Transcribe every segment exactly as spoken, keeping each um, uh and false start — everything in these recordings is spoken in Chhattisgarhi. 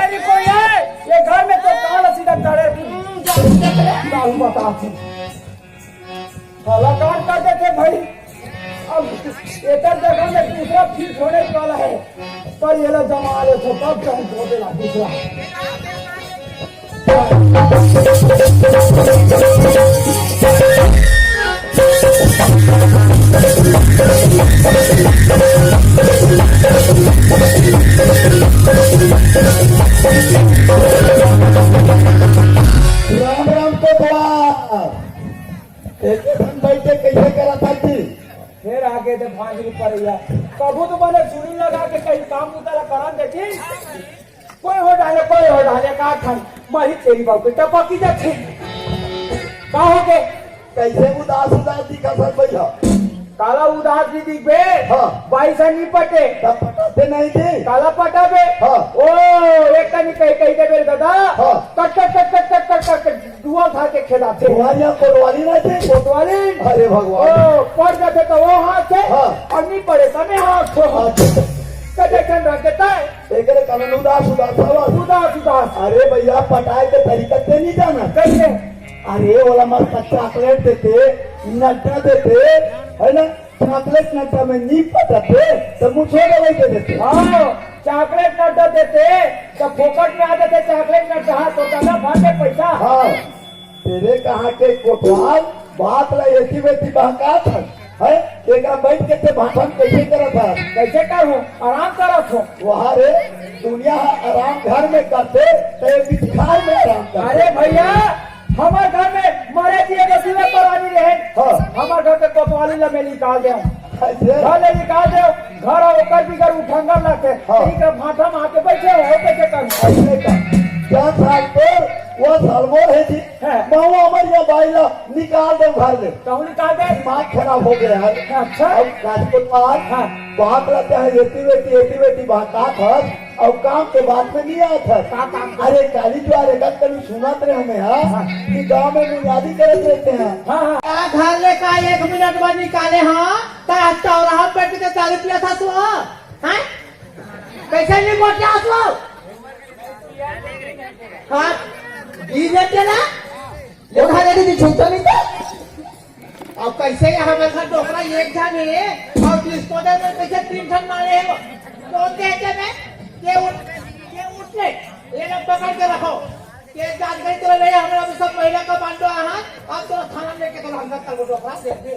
नहीं कोई है, ये घर में तो काला सीधा करे। हम्म, जान दे रे। दारू बता थी। कलाकार कर देथे भाई। अब एकर जगह में दूसरा फिट होने वाला है, पर ये ला जमा ले तो तब जान दो देला दूसरा। राम राम कोतवाल। एके ठन बइठे कइसे करत हस जी? फेर आगे दे भांज नी परइया। कभू तो बने जुलूम लगा के कहीं काम बुता ला करन देती। कोई हो डाले, कोई हो डाले, का ठन मारी तेरी बाबू के टपकी जाथे। का हो गे? कइसे उदास उदास दिखत हस भइया? काला उदास भी दिखबे? हाँ। बाई से नी पटे। तब पटाते नहीं थे? काला पटाबे? हाँ। ओ, एक कनी कही, कही देबे दादा। हाँ। कट, कट, कट, कट, कट, कट, कट, कट, दुआ खा के खेलाथे। दुआरिया कोतवाली नहीं थे? कोतवाली। अरे भगवान। ओ, पड़ जाथे तो वो हाथ से, हाँ। और नहीं पड़े तो मैं हाथ से। अच्छा। कटे खन रख देता है। एकरे कारण उदास उदास हवा। उदास उदास। अरे भइया, पटाए के तरीका ते नहीं जाना। कइसे? अरे, ओला मस्त चॉकलेट देते, नड्डा देते, है ना? चॉकलेट नड्डा में नी पटते, तो मुझे दवाई दे देते। हाँ, चॉकलेट नड्डा देते, तो फोकट में आ जाते चॉकलेट नड्डा, हाँ, तो दादा भागे पैसा। हाँ, तेरे कहाँ के कोतवाल, बात ला एती वेती बहकात हस, है? एकरा बैठ के ते भाषण कइसे करत हस? कइसे करूँ? आराम करत हूँ। वहाँ रे, दुनिया ह आराम घर में करथे, त ये बिखार में आराम करथे। अरे भइया, हमर घर में मरे जिए के सिवा परानी रहे। हाँ। हमर घर के कोतवाली ला मैं निकाल देंव। अइसे? घर ले निकाल देंव, घर अउ ओकर बिगर उठंगर लगथे। हाँ। ठीक है, भाटा में आके बइठे हो, कइसे कर? अइसे का? क्या साल तोर, वो साल मोर है जी। हाँ। महूँ हमर ये बाई ला निकाल देंव घर ले। कहूँ निकाल दे? दिमाग खराब हो गया है। अच्छा। अब राजपूत हाँ। बात रहते हैं, एती वेती, एती वेती बात, बात है। अउ काम के बात में नहीं आत हस। का काम? अरे, काली जुआर एकर कनी सुनत रहे हमें, हाँ? हाँ। कि गाँव में बुनियादी करत रहते हैं। हाँ, हाँ। का घर ले का एक मिनट बाद निकाले, हाँ? का चौराहा पे बैठ के दारू पियत हस वो? हाँ? कइसे नहीं मोटियात हस वो? हाँ? गिर लेते ना? वो खा लेती थी, छूटता नहीं था। अब कइसे ये हमर घर डोकरा एक झन हे अउ डिस्पोजल में कइसे तीन झन मारे हे वो? कौन देखे में? के उठ, के उठ ले। ये लोग पकड़ के रखो। के जानकारी तो रहे, हमरा तो सब महिला कमांडो आहा, अब तो थाना में लेके चलो, हम सब डोकरा देख दे।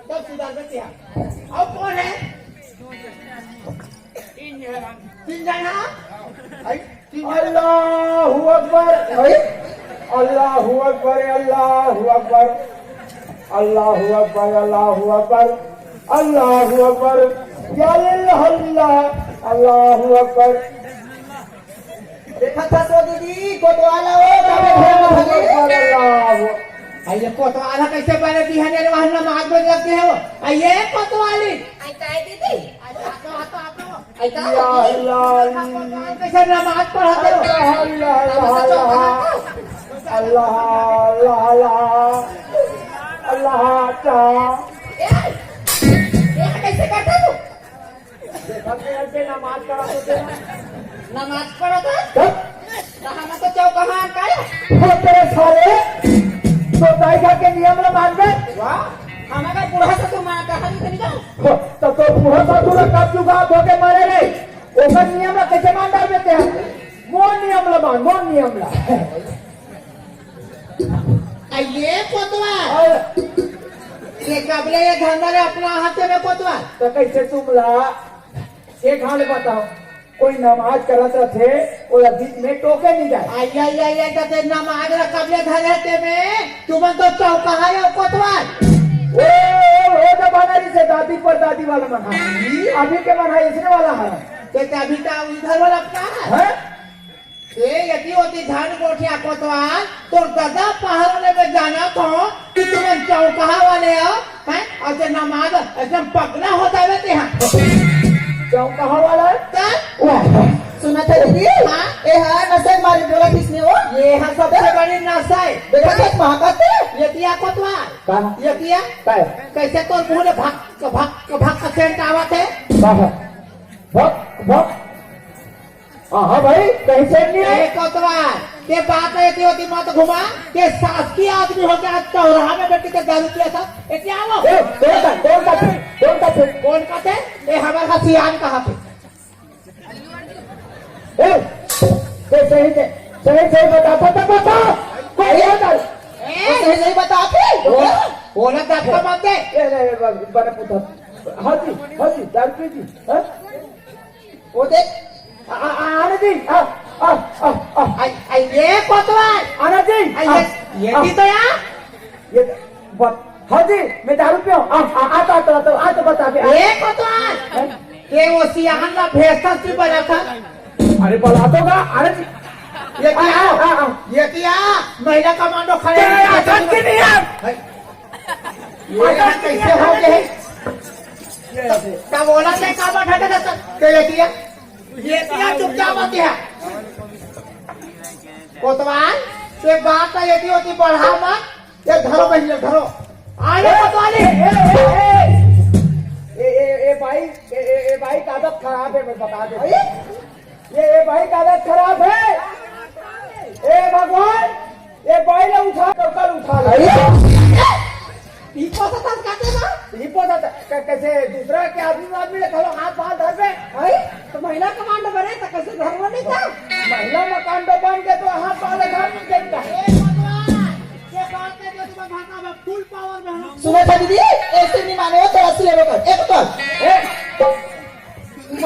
तब सुधार में क्या? अब कौन है? तीन झन हा? आई? तीन झन। अल्लाहू अकबर। आई? अल्लाहू अकबर, अल्लाहू अकबर। अल्लाहू अकबर, अल्लाहू अकबर। अल्लाहू अकबर। या अल्लाह, अल्लाहू अकबर। देखत हस वो दीदी, कोतवाल ओ, जाबे घर में भले। अल्लाहू अकबर, अल्लाहू। आ ये कोतवाल कइसे बने बिहाने रे, वहाँ नमाज में लग गए हो। आ ये कोतवाली। आई काय दीदी? आई तो, आ तो, आ तो, आ तो। आई का? या अल्लाह। कइसे नमाज पढ़ाते हो? अल्लाह, अल्लाह, अल्लाह, अल्लाह। अल्लाह, अल्लाह, अल्लाह। अल्लाह, अल्लाह। ए, ये कइसे करते हो? देखा के ऐसे नमाज पढ़ा तो तेरा। नमाज पढ़ा तो? तब? कहाँ ना तो चौक कहाँ का है? हो तेरे साले, तो दाई घर के नियम ला मान बे। वाह, हमारा बूढ़ा ससुर माँ कहा नहीं कहीं जाओ। हो, तो, तो बूढ़ा ससुर ला कब जुगाड़ धो के मारे रे? ओकर नियम ला कैसे मान डाल देते हैं? मोर नियम ला मान, मोर नियम ला। आ ये कोतवाल। और ये कबले ये धंधा रे अपना हाथ में कोतवाल। तो कैसे तुम ला? एक हाल बताओ, कोई नमाज करत रथे, ओला बीच में टोके नहीं जाए। आई, आई, आई, आई, तो ते नमाज ला कबले धरे ते में, तुमन तो चौकाहा हो कोतवाल। ओ, ओ, ओ जमाना से दादी परदादी वाला मन हा। अभी के मन हा इसने वाला है। ते, ते अभी तो इधर वाला अपना है। हैं? ए, यदि होती धान गोठिया कोतवाल, तोर दादा पहाड़ वाले में जाना तो कि तुम चौकाहा वाले हो, हैं? ऐसे नमाज, ऐसे पगला होता रहते हैं। चौकाहा वाला? का? वाह, सुना था दीदी? हाँ? ए, हाँ, नशे मारे बोला किसने वो? ये हाँ सबसे बड़ी नशा है। देखा था, वहाँ का तो? यदि या कोतवाल। का? यदि या? का? कैसे तोर मुंह में भक, भक, भक सेंट आवत है? का है? भक, भक। हाँ, हाँ भाई, कइसे नहीं आए? ए कोतवाल, के बात है, एती ओती मत घुमा, के शासकीय आदमी हो के आज चौराहा में बैठ के दारू पिया था। एती आओ। ए, कौन का, कौन का थे? कौन का थे? कौन का थे? ए, हमारे का सियान कहा थे? ए, ए, सही से, सही से बता, बता, बता। कौन ए? बता? ए, सही, सही बता थे। बोला, बोला, दस का मत दे। ए, ए, ए, बने पूछा। हाँ जी, हाँ जी, दारू पी जी, हाँ? वो देख। आ, आ, आ, आने जी, आ, आ, आ, आ। आ, आ, ये कोतवाल। आने जी, आ, ये, आ, ये आ। भी तो यार। ये, बस, हाँ जी, मैं दारू पिया हूँ। आ, आ, आता, आता, आता, आ तो बता दे। ये कोतवाल। हैं? ये वो सियान ना भेस्ता से बना था। अरे, बुला तो गा, अरे जी। ये क्या? आ, आ, आ। ये क्या? महिला कमांडो खड़े तेरे हैं। आदत की नहीं है। हैं? ये यहाँ कैसे हो गए? तब बोला नहीं, कहाँ बैठा था तब? तो ये किया? ये किया, चुपचाप आती है। कोतवाल, ये बात तो ये की होती, बढ़ा मत। ये धरो बहिनी, धरो। आने कोतवाली। ए, ए, ए, ए, ए, ए, भाई, ए, ए, ए, भाई, का आदत खराब है, मैं बता दे। अरे? ये, ये भाई का आदत खराब है। ए भगवान, ये भाई ने उठा, तो कल उठा ले। अरे? हिपोसतास काटे ना? हिपोसतास, क-, कैसे दूसरा के आदमी, आदमी ने कहलो हाथ बाहर धर बे। अरे? तो महिला कमांडो बने, तो कैसे धरना नहीं था? महिला कमांडो बन के तो हाथ बाहर धर नहीं देता। ए भगवान, ये बात है जो तुम्हें भाषा में full power में हम सुनो था दीदी, ऐसे नहीं माने हो, तो असली लेवल कर। एक तो। ए, तुम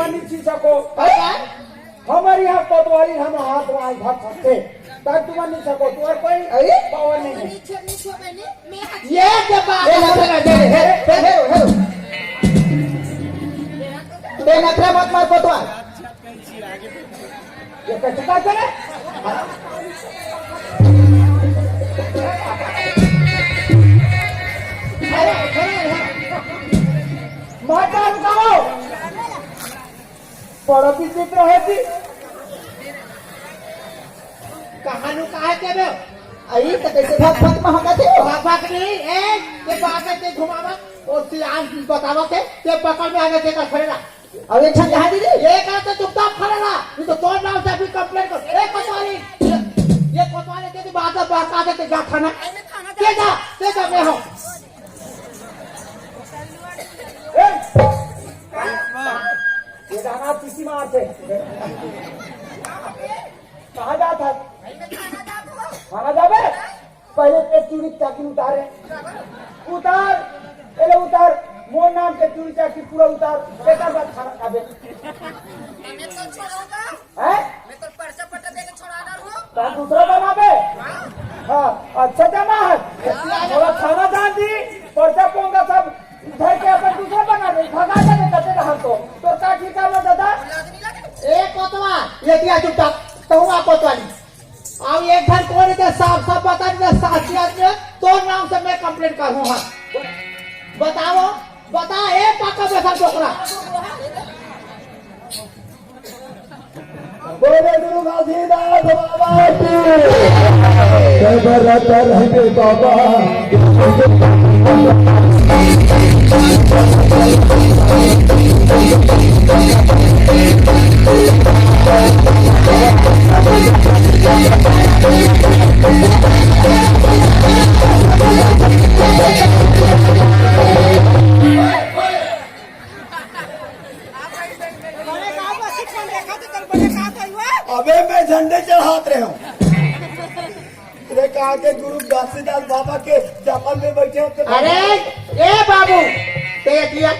नहीं छू सको। अरे? हमर इहाँ कोतवाली, हम हाथ में हाथ धर सकते, तब तुम नहीं सको, तुम्हारे कोई अरे? पावर नहीं है। नीचे, नीचे बहनी, मैं हाथ ये क्या बात ये है? नखरा दे, हे, हे, हे, हे। बे नखरा मत मार कोतवाल। ये कैसे करते रे? अरे, अरे, अरे। मार डाल, रुकाओ। बड़ा विचित्र है जी। कहाँ लुका है के बे? आई तो कैसे भाग भाग महका थे हो? भाग भाग नहीं, ए, ये बात है, ते घुमावा, और ते आज बतावा के, ते पकड़ में आने के का खड़े रहा। अब एक छन कहा दीदी? ये कहा तो चुपचाप खड़े रहा, नहीं तो तोर नाम से अभी complaint कर। ए कोतवाली, ये, ये कोतवाली के बात है, बहका दे, ते जा थाना। ते जा, ते जा, मैं हूँ। ए, ये गाना किसी मार से। कहाँ जात है? थाना जाबे? पहले ते चूड़ी चाकी उतारे। उतार, पहले उतार। मोर नाम के चूड़ी चाकी पूरा उतार। तेकर बाद खाना खाबे। हैं? मैं तो पर्चा पट्टा दे के छोड़ा ना हूँ। तो दूसरा बनाबे? हाँ। हाँ, अच्छा जाना है। थोड़ा खाना जान दी, पर्चा पोंगा सब धर के अपन दूसरा बना दे, भगा दे, कहते ना हम तो। तो का ठीक है ना दादा? ए कोतवा, ये दिया चुपचाप, तो हुआ कोतवाली। अब एक घर कौन है, साफ साफ बता दे, साक्षी आदमी है, तो नाम से मैं complaint करूँ, हाँ। बताओ, बता, ए पाका बेसन टोकरा। बोले गुरु घासीदास बाबा की। जय बरत रहने बाबा। अबे मैं झंडे चढ़ात रहे हूँ। तेरे कहा के गुरु घासीदास बाबा के चपल में बैठे होते। अरे, ए बाबू, ते किया?